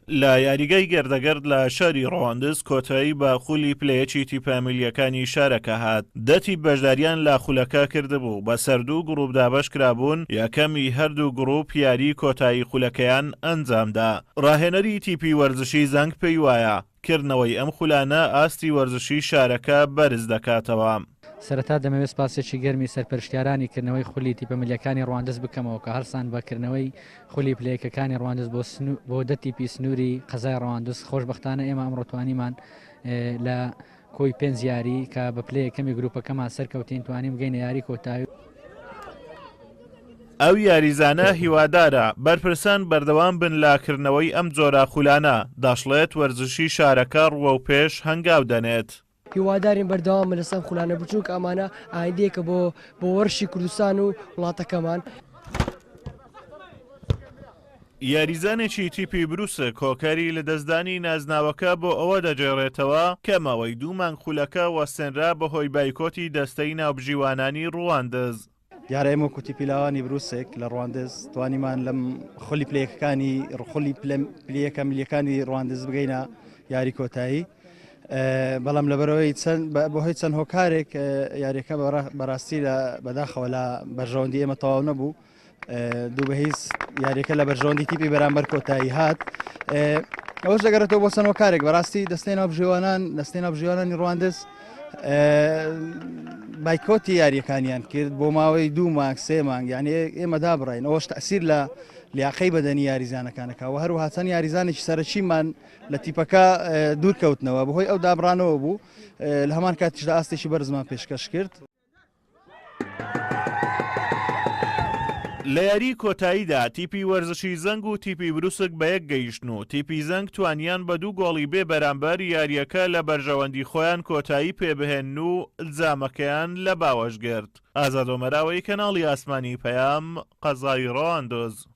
لە یاریگای گردەگرد لە شاری ڕەواندز کۆتایی بە خولی پلە یەکی تیپە میللیەکانی شارەکە هات. دە تیپ بەشداریان لە خولەکە کردبوو، بەسەر دوو گڕوپ دابەشکرابوون، یەکەمی هەردوو گڕوپ یاری کۆتایی خولەکەیان ئەنجامدا. ڕاهێنەری تیپی وەرزشی زەنگ پێیوایە، کردنەوەی ئەم خولانە ئاستی وەرزشی شارەکە بەرز دەکاتەوە. سەرەتا دەمەوێت سپاسێکی گەرمی سەرپەرشتیارانی کردنەوەی خولی تیپە ملیەکانی ڕواندز بکەمەوە کە هەڵسان بە کردنەوەی خولی پلە یەکەکانی ڕواندز بۆ بۆ دە تیپی سنووری قەزای ڕواندز خۆشبەختانە ئێمە ئەمڕۆ توانیمان لە کۆی پێنج یاری کە بە پلە یەکەمی گروپەکەمان سەرکەوتین توانیم بگەینە یاری کۆتایی. ئەو یاریزانە هیوادارە بەرپرسان بەردەوام بن لە کردنەوەی ئەم جۆرە خولانە، دەشڵێت وەرزشی شارەکە ڕووەوپێش هەنگاو دەنێت. هیوادارین بەردەوام بن لەسەر ئەم خولانە بن چونکە ئەمانە ئایندەیەکە بۆ بۆ وەرزشی کوردستان و وڵاتەکەمان. یاریزانێکی تیپی بروسک هۆکاری لەدەستدانی نازناوەکە بۆ ئەوە دەگێڕێتەوە کە ماوەی دوو مانگ خولەکە وەستێنرا بەهۆی بایکۆتی دەستەی ناوبژیوانانی ڕواندز. دیارە ئێمە وەکو تیپی لاوانی بروسک لە ڕواندز توانیمان لەم خولی پلەیەکەکانی خولی پلەیەکە ملیەکانی ڕواندز بگەینە یاری کۆتایی بەڵام لەبەرەوەی چەند بەهۆی چەند هۆکارێک یاریەکە بەڕاستی لە بەداخەوە لە بەرژەوەندی ئێمە تەواو نەبوو دوو بە هیچ یاریەکە لە بەرژەوەندی تیپی بەرامبەر کۆتایی هات ئەوەش دەگەڕێتەوە بۆ چەند هۆکارێک بەڕاستی دەستەی ناوبژیوانان دەستەی ناوبژیوانانی ڕواندز بایکۆتی یاریەکانیان کرد بۆ ماوەی دوو مانگ سێ مانگ یعنی ئێمە دابڕین ئەوەش تەسیر لە لیاقەی بەدەنی یاریزانەکانەکە و هەروەها چەند یاریزانێکی سەرەکیمان لە تیپەکە دوورکەوتنەوە بەهۆی ئەو دابڕانەوە بوو لە هەمان کاتیشدا ئاستێکی بەرزمان پێشکەش کرد. لە یاریی کۆتاییدا تیپی وەرزشی زەنگ و تیپی بروسک بەیەک گەیشتن و تیپی زەنگ توانیان بە دوو گۆڵی بێ بەرامبەر یارییەکە لە بەرژەوەندی خۆیان کۆتایی پێبهێنن و جامەکەیان لە باوەش گرت. ئازاد ئۆمەراوەی کەناڵی ئاسمانی پەیام، قەزای ڕەواندز.